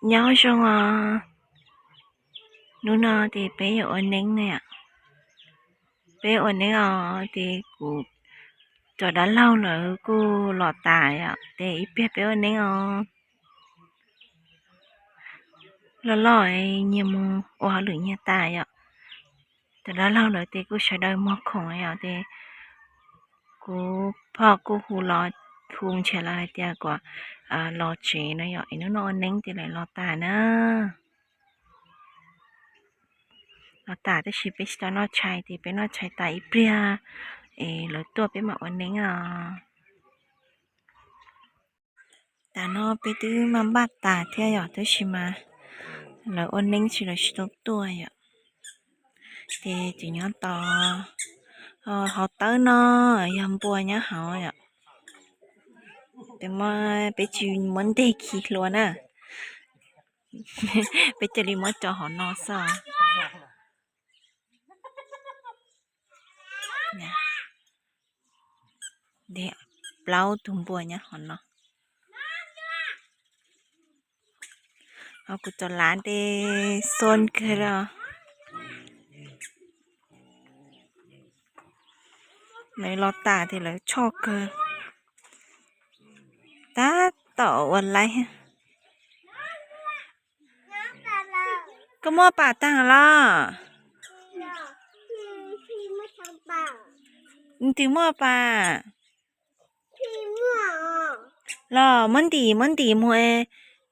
Nyob zoo os, hnub no ces peb yuav ua neeb na yom. Peb ua neeb os, ces kuv cov dab laug lawv kuj los tas yom, ces ib pliag peb ua neeb os. Loj loj nyias mus ua hauj lwm nyias tas yom. Cov dab laug lawv ces kuj sawv daws muag khoom yom, ces kuv pog kuj hu los, hu nrhiav lawv hais tias kom los tsev no yom, es hnub no ua neeb ces lawv los tas na. Los tas tab sis peb tsis tau noj tshais, ces peb noj tshais tas ib pliag es lawv tuaj peb mam ua neeb os. Tam no peb twb maj npaj tas thiab yom, tab sis mas lawv ua neeb tsis, lawv tsis tau tuaj yom. Ces tseem nyob tod, hauv tawb no yog npua nyob hauv yom. Peb tsis muab nteg khi hlua na, peb cia li muab tso hauv no xwb. Plaub tug npua nyob hauv no. Ho kuv cov lav ces xoo kawg li. Lawv los tas ces lawv choj kawg. Tab tom ua laib. Koj muaj pas tag los? Twg muaj pas? Los muab ntim, muab ntim mus,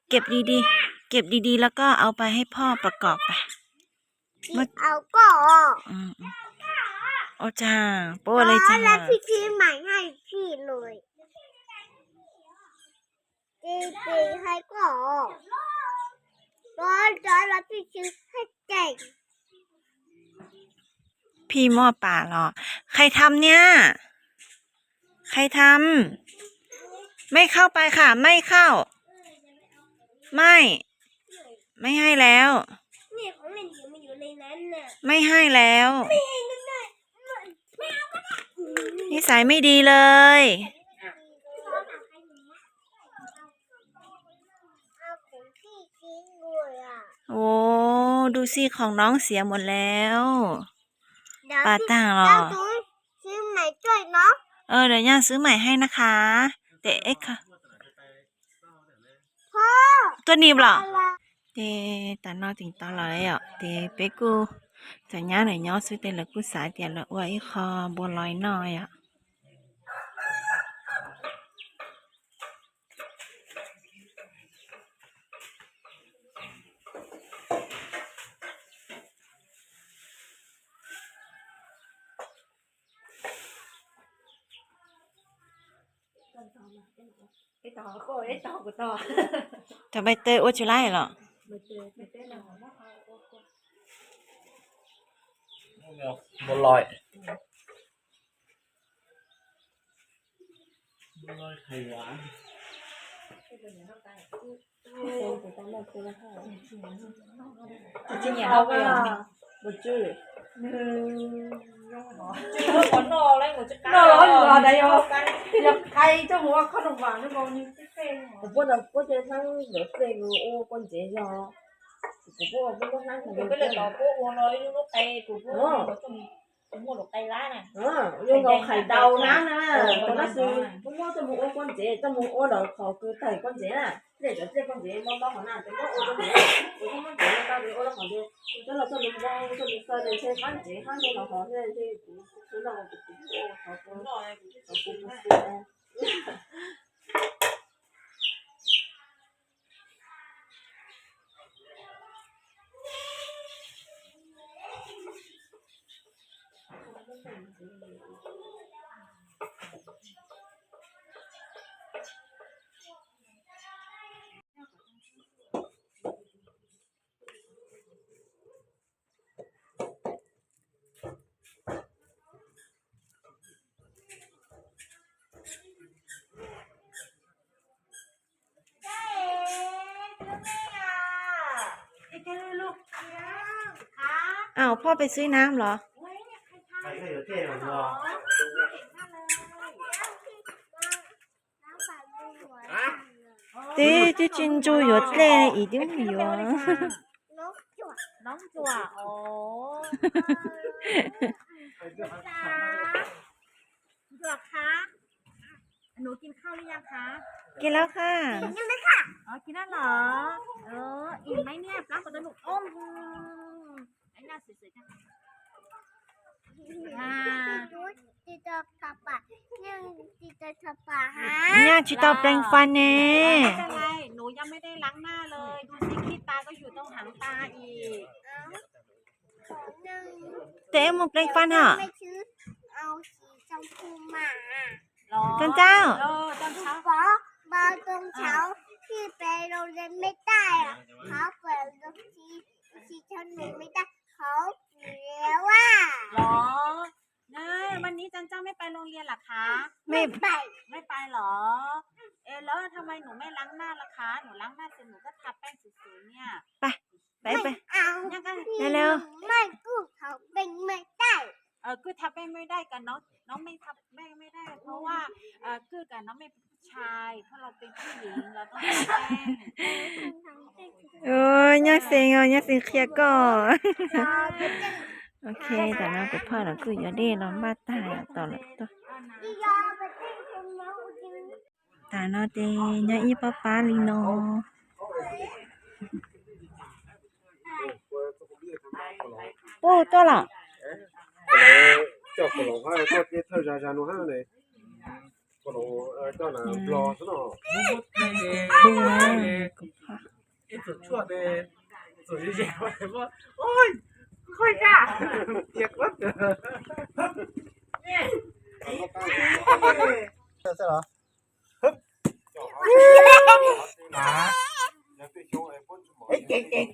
เก็บดีๆ เก็บดีๆ แล้วก็เอาไปให้พ่อประกอบไป. Ua cas, puas ua li cas? Phi muaj pas los? ใครทำเนี่ย? ใครทำ? ไม่เข้าไปค่ะ ไม่เข้า ไม่ ไม่ให้แล้ว ไม่ให้แล้ว นิสัยไม่ดีเลย โอ้ ดูสิ ของน้องเสียหมดแล้ว ปาตังเหรอ เดี๋ยวย่าซื้อใหม่ให้นะคะ แต่เอ๊ะค่ะ ตัวหนีบเหรอ Ces tam no tseem tau lawm yom, ces peb kuj tseem nyab ntawm nyob xwb, ces lawv kuj xav tias lawv ua ib qho npua loi noj yom. Cov npai tw ua tsis laib los? Ua nkaus qhais daus na, tab sis muab muab coj mus ua kua ntsev, coj mus ua lawm qhov kws tawm kua ntsev na, pliaj cov pliaj kua ntsev mob mob hov na, ces muab ua kua ntsev, kuv muab ntsev tau ces ua rau qhov ntsev, coj los coj mus npoo coj mus xaws ces ntshe qab ntsev hab ntshe hov hov thiab ntshe kuv xwb no kuv kuv ua qhov kuv xwb. Au, พ่อไปซื้อน้ำเหรอ? Twb twb tsis ntsuj yuav dlej ib tib mus yuav. Noob tsuas os. Hnuv kis khau li yas khav? Kis lawm khav. Kis lawm los? Im maiv niaj plab ko tau num ob. Nyaj tsis tau pleev fab ne. Nws yog maiv dej lav naj lawm, du si khib tas koj yug tau heev tas i. Tes mus pleev fab na. Cov ntxauj, los, mas nim cov ntxauj maiv pais loo lias lawm khav? Maiv pais los? Es lawv tha mas nws maiv lav naj lawm khav, nws lav naj ces nws koj tha peej xwm xwm niaj. Pais, pais, pais. Kwj tha peej maiv dej kom nov mej tha peej maiv dej,เพราะว่า kwj kom nov mej tshai,เพราะเราเป็นผู้หญิง เราต้องทำแป้ง. Nyaj Xees os, Nyaj Xees qhia koj. Ok, tam no kuv phauj los kuj yuav dej los npaj tag tom lawm tuaj. Tam no ces nyob ib pab pab li no. Puj tuaj los? Coj kaus hloub hab coj tej thawj zag zag no hab ne. Kaus hloub coj na nplog xwb no. Puj, kuv phauj. Ces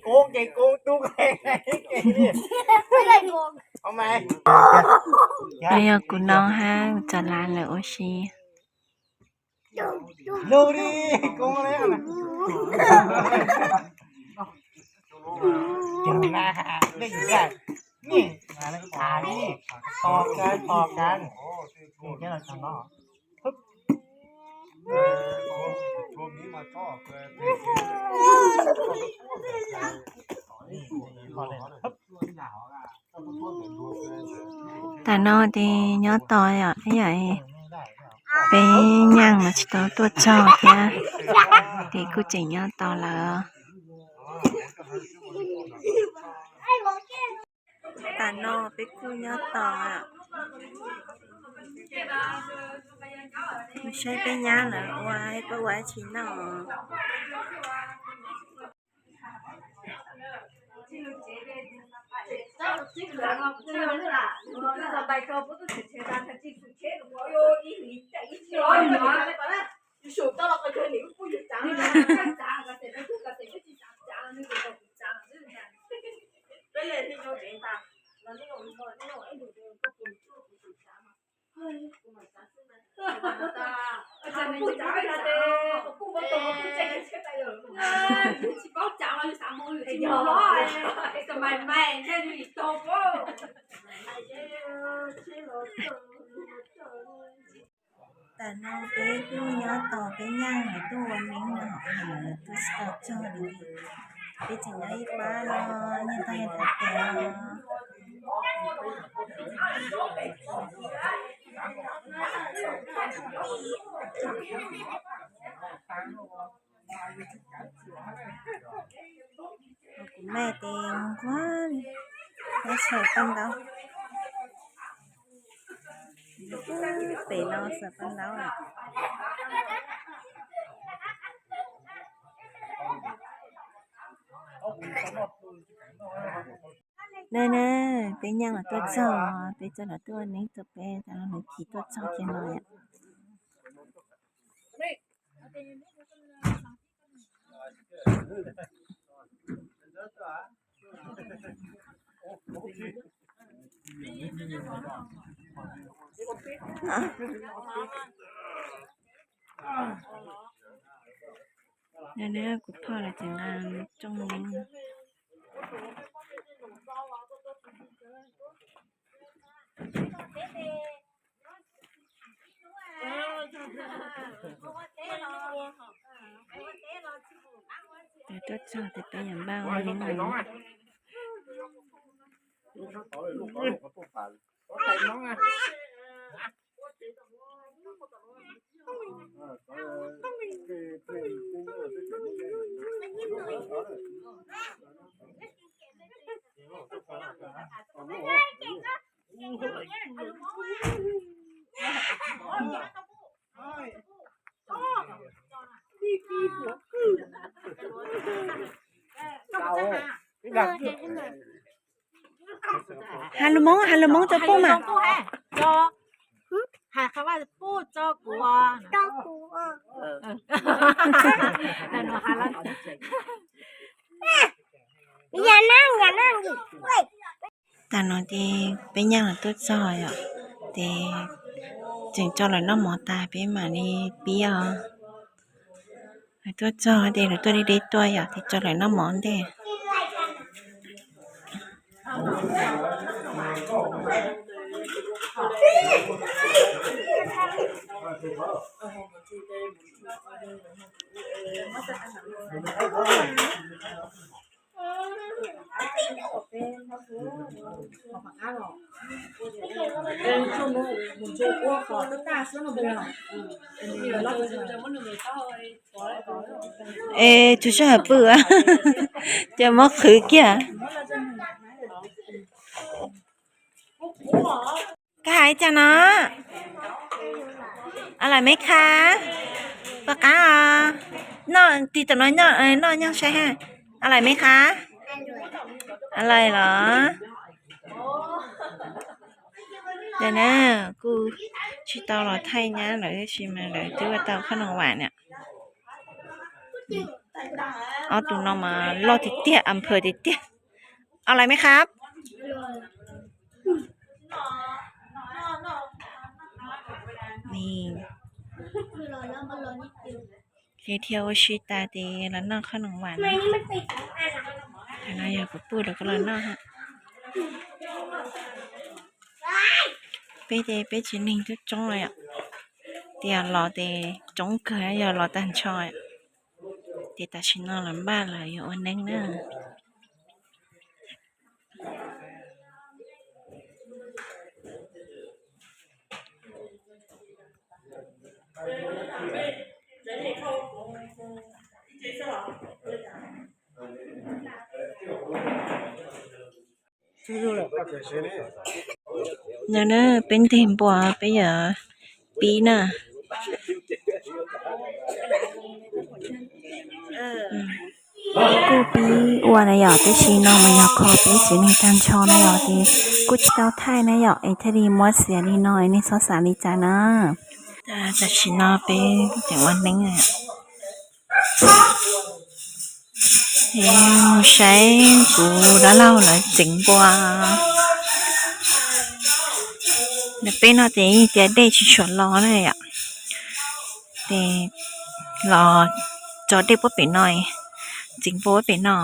kuv, ces kuv tub. Yog kuv no hab txav lav lawm ua si. Lug li, kub li. Tos kab, tos kab. Tam no ces nyob tos yom, ib yam peb nyaaj los tsis tau tuaj txog thiab, ces kuj tseem nyob tos lawm. Tam no peb kuj nyob tos, saib peb nyab lawv ua, peb ua dab tsi noj. Tam no peb kuj nyob tos peb nyaj lawv tuaj ua neeb no, lawv tuaj tsis tau txog li. Peb tseem nyob ib pab no, nyiaj tag nyob tag tes no. Kuv mej tes nquag li, nyob xaws paj ntaub. Pem no xaws paj ntaub lawm. Na na, peb nyaj los tuaj txog, peb txoj los tuaj neeb rau peb, tas no nws kis tuaj txog kiag no yom. Kuv phauj lawv tseem nqa rooj neeb. Tuaj txog ces peb yuav npaj ua neeb no. Has lus Hmoob, has lus Hmoob rau puj mas. Tam no ces peb nyaaj los tuaj txog yom, ces tseem tso lawv noj mov tas peb mam li pib os. Lawv tuaj txog ces lawv tuaj deb deb tuaj yom, ces tso lawv noj mov ntej. Es tus sij hawm pw, ces muab qhwv kiag. Koj hais cas no? A lais me qha, puas qab os? Noj tig tam no noj nyob saib ha. A lais me qha, a lais los. Ntawm na, kuj tsis tau los thaij nyab lawm tab sis mas lawv twb ua tau qhob noom vam na. Ob tug no mas loj tiag tiag, am phawm tiag tiag. A lais me qha. Ces dhia ua si tas ces los noj qhob noom vam na. Tam no yog kuv pw lawv kuj los noj. Peb ces peb tsev neeg coob coob li, tias los ces coob kawg, yog los tag nrho. Ces tam sim no los npaj los yuav ua neeb na. Ntawm na, peb nteg npua peb yuav pib na. Kuj pib ua na yom, tab sis no mas yog kho peb tsev neeg tag nrho na yom, ces kuj tsis tau thaij na yom, es thiaj li muab txiav li no es nej txhob xav li cas na. Tam sim no peb tseem ua neeb. Mus saib kuv dab laug lawv tsev npua. Ntawm peb no ces tias dej tsis tshua los na yom, ces los tso dej puag pem no, tsev npua puag pem no.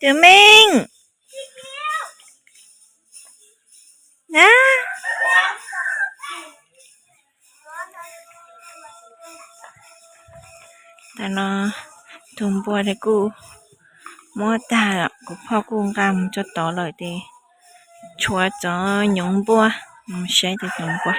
Tus Meej. Tam no tus npua ces kuj muab tag, kuv phauj kuj nqa mus tso tod lawm ces tshuav cov nyoov npua, mus saib cov nyoov npua.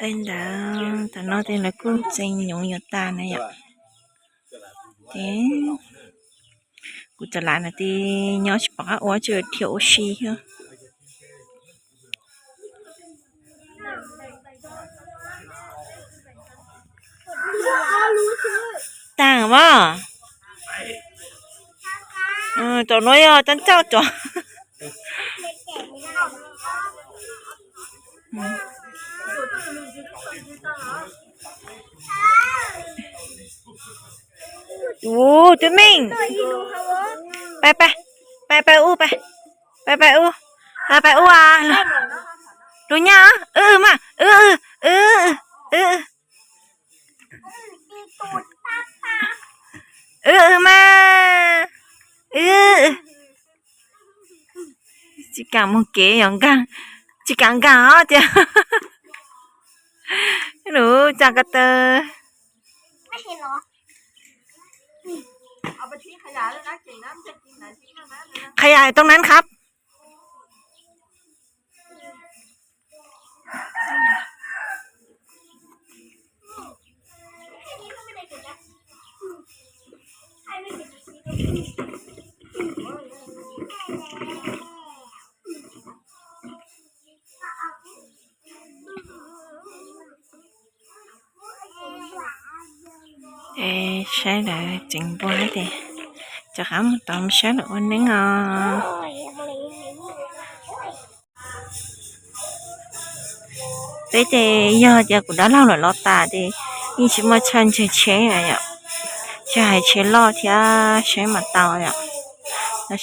Ntawd tam no ces lawv kuj ntxeev nyoov yuav tas na yom. Ces kuv cov lav no ces nyob tsis pom qab ua, tsuas dhia ua si thiab. Tag mas. Cov nuav yog cov ncauj cov. Ub, Tub Meej, pais pais, pais pais ub, pais pais ub, pais pais ub, lub nyaj, wb wb mas, wb wb, wb wb, wb wb mas, wb wb. Tsis kam mus kev yog nkaag, tsis kam nkaag os tias. Lub tsa ko taw. Qhov yam tau nan khab. Saib lawv tseev npua ces rov qab mus tau saib lawv ua neeb os. Peb ces yog tias kuv dab laug lawm los tas ces yeej tsis muaj chaw ntseg tsheb yom, tsis hais tsheb loj thiab tsheb mas tau yom,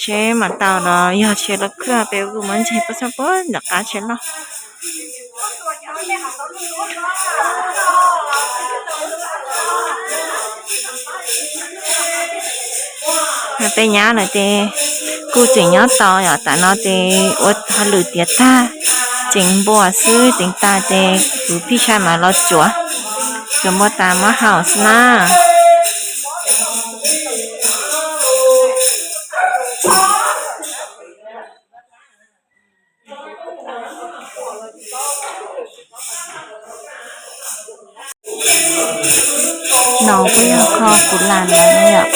tsheb mas tau los yog tsheb loj kawg peb kuj muab ntseg puag txog puag nram qab tsheb loj. Peb nyab lawm ces kuj tseem nyob tos yom, tam no ces ua hauj lwm tiav tag, tseev npua xwb, tseev tas ces kuv phij sai mas los tsuav, tsuav npua tas muab haus xwb na. No kuj yog kho kuv lam ntawd yom.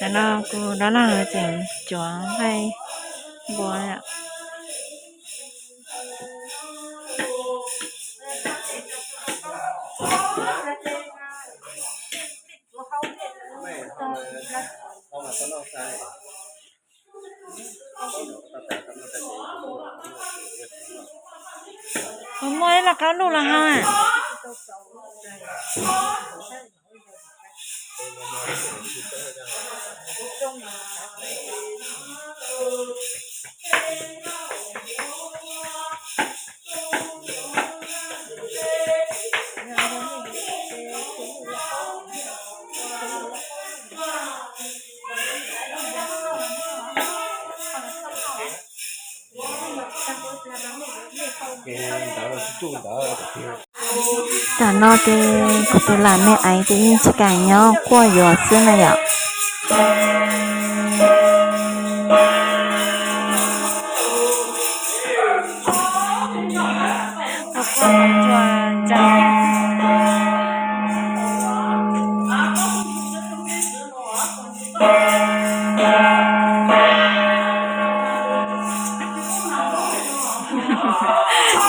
Tam no kuv dab laug tseem tsuav nqaij npua. Puas muaj ib laj qab luj los ha? Tam no ces kuv tus lam me aiv ces yeej tsis kam nyob quaj yuav xwb na yom.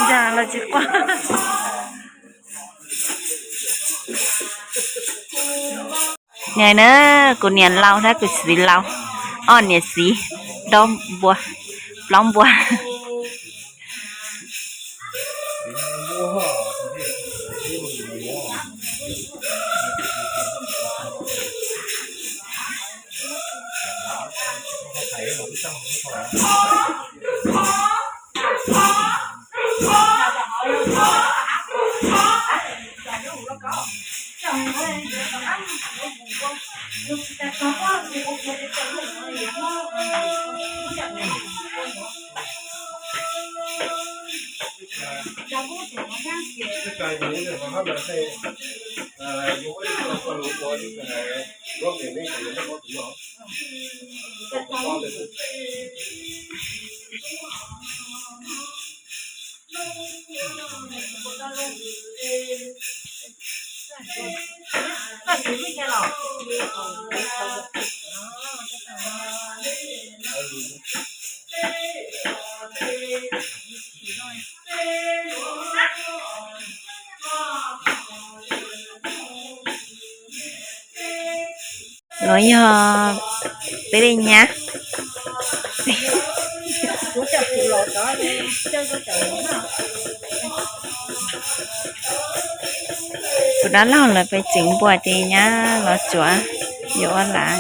Ntsa los tsis quaj. Niam na, kuv niam laus thiab kuv txiv laus, ob niam txiv, plaub npua, plaub npua. Nuav yog peb li nyab. Kuv dab laug lawv pem tsev npua ces nyab los tsuav yuav ua lav.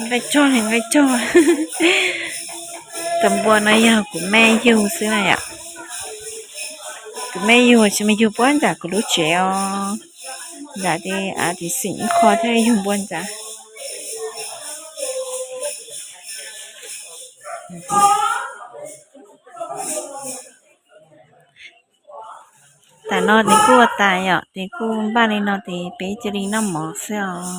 Nqaij tsog li nqaij tsog. Tus npua no yog kuv mej yug xwb na yom. Kuv mej yug tsis mas yug puab nram kuv lub tsev os. Nram tiv av tiv xim ib qho thiab yug npua nrad. Tam no tes kuj ua tas yom, tes kuj npaj li no tes peb cia li noj mov xwb os.